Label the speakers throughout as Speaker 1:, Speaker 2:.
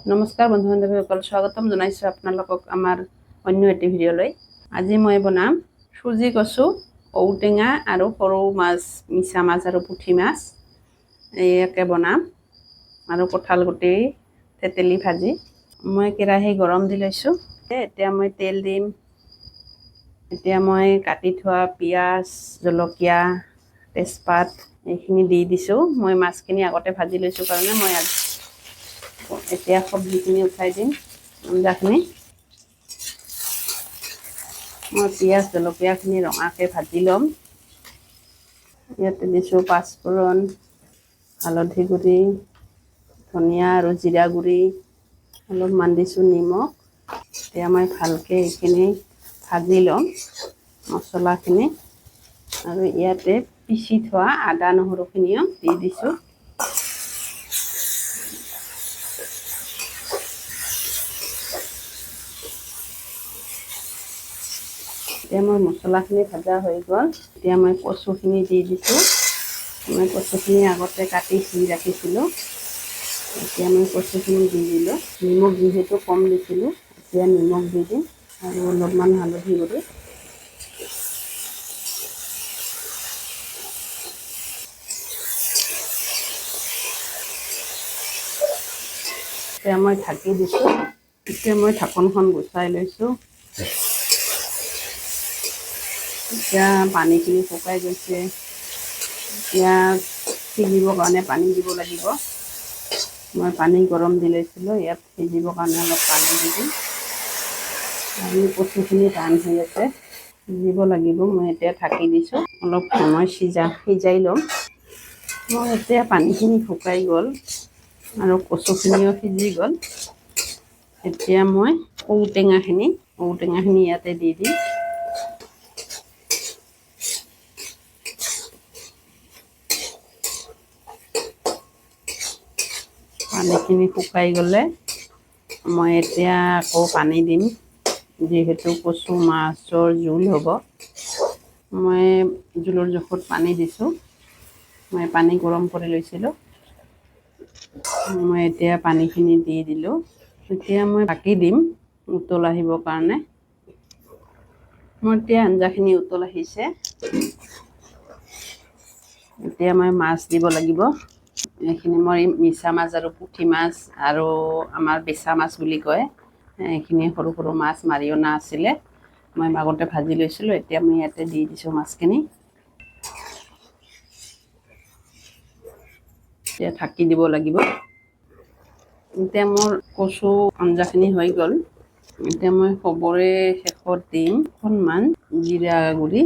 Speaker 1: নমস্কাৰ বন্ধু বান্ধৱীসকল, স্বাগতম জনাইছোঁ আপোনালোকক আমাৰ অন্য এটি ভিডিঅ'লৈ। আজি মই বনাম চুজি কচু, ঔটেঙা আৰু সৰু মাছ, মিছা মাছ আৰু পুঠি মাছ ইয়াকে বনাম আৰু কঁঠাল গুটি তেতেলী ভাজি। মই কেৰাহী গৰম দি লৈছোঁ। এতিয়া মই তেল দিম। এতিয়া মই কাটি থোৱা পিঁয়াজ, জলকীয়া, তেজপাত এইখিনি দি দিছোঁ। মই মাছখিনি আগতে ভাজি লৈছোঁ কাৰণে মই এতিয়া চব্জিখিনি উঠাই দিম, আঞ্জাখিনি। মই পিঁয়াজ জলকীয়াখিনি ৰঙাকৈ ভাজি ল'ম। ইয়াতে দিছোঁ পাঁচফোৰণ, হালধি গুড়ি, ধনিয়া আৰু জিৰা গুড়ি, অলপমান দিছোঁ নিমখ। এতিয়া মই ভালকৈ এইখিনি ভাজি ল'ম মছলাখিনি। আৰু ইয়াতে পিচি থোৱা আদা নহৰুখিনিও দি দিছোঁ। এতিয়া মোৰ মছলাখিনি ভাজা হৈ গ'ল। এতিয়া মই কচুখিনি দি দিছোঁ। মই কচুখিনি আগতে কাটি ধুই ৰাখিছিলোঁ। এতিয়া মই কচুখিনি দি দিলোঁ। নিমখ যিহেতু কম দিছিলোঁ, এতিয়া নিমখ দি দিম আৰু অলপমান হালধি গুড়ি। এতিয়া মই ঢাকি দিছোঁ। এতিয়া মই ঢাকনখন গুচাই লৈছোঁ। এতিয়া পানীখিনি শুকাই গৈছে। এতিয়া সিজিবৰ কাৰণে পানী দিব লাগিব। মই পানী গৰম দি লৈছিলোঁ। ইয়াত সিজিবৰ কাৰণে অলপ পানী দি দিম। আৰু কচুখিনি টান হৈ আছে, সিজিব লাগিব। মই এতিয়া ঢাকি দিছোঁ, অলপ সময় সিজাই ল'ম। মই এতিয়া পানীখিনি শুকাই গ'ল আৰু কচুখিনিও সিজি গ'ল। এতিয়া মই ঔটেঙাখিনি ইয়াতে দি দিম। পানীখিনি শুকাই গ'লে মই এতিয়া আকৌ পানী দিম। যিহেতু কচু মাছৰ জোল হ'ব, মই জোলৰ জোখত পানী দিছোঁ। মই পানী গৰম কৰি লৈছিলোঁ। মই এতিয়া পানীখিনি দি দিলোঁ। এতিয়া মই ঢাকি দিম উতল আহিবৰ কাৰণে। মোৰ এতিয়া আঞ্জাখিনি উতল আহিছে। এতিয়া মই মাছ দিব লাগিব। এইখিনি মই মিছা মাছ আৰু পুঠি মাছ আৰু আমাৰ বেচা মাছ বুলি কয়, এইখিনি সৰু সৰু মাছ মাৰি অনা আছিলে। মই আগতে ভাজি লৈছিলোঁ। এতিয়া মই ইয়াতে দি দিছোঁ মাছখিনি। এতিয়া ঢাকি দিব লাগিব। এতিয়া মোৰ কচু আঞ্জাখিনি হৈ গ'ল। এতিয়া মই সবৰে শেষত দিম অকণমান জিৰা গুড়ি।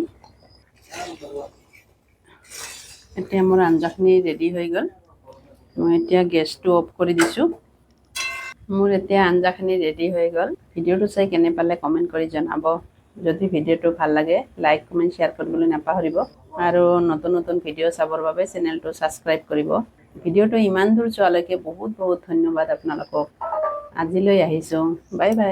Speaker 1: এতিয়া মোৰ আঞ্জাখিনি ৰেডি হৈ গ'ল। মই এতিয়া গেছটো অফ কৰি দিছোঁ। মোৰ এতিয়া আঞ্জাখিনি ৰেডি হৈ গ'ল। ভিডিঅ'টো চাই কেনে পালে কমেণ্ট কৰি জনাব। যদি ভিডিঅ'টো ভাল লাগে, লাইক, কমেণ্ট, শ্বেয়াৰ কৰিবলৈ নাপাহৰিব আৰু নতুন নতুন ভিডিঅ' চাবৰ বাবে চেনেলটো ছাবস্ক্ৰাইব কৰিব। ভিডিঅ'টো ইমান দূৰ চোৱালৈকে বহুত বহুত ধন্যবাদ আপোনালোকক। আজিলৈ আহিছোঁ, বাই বাই।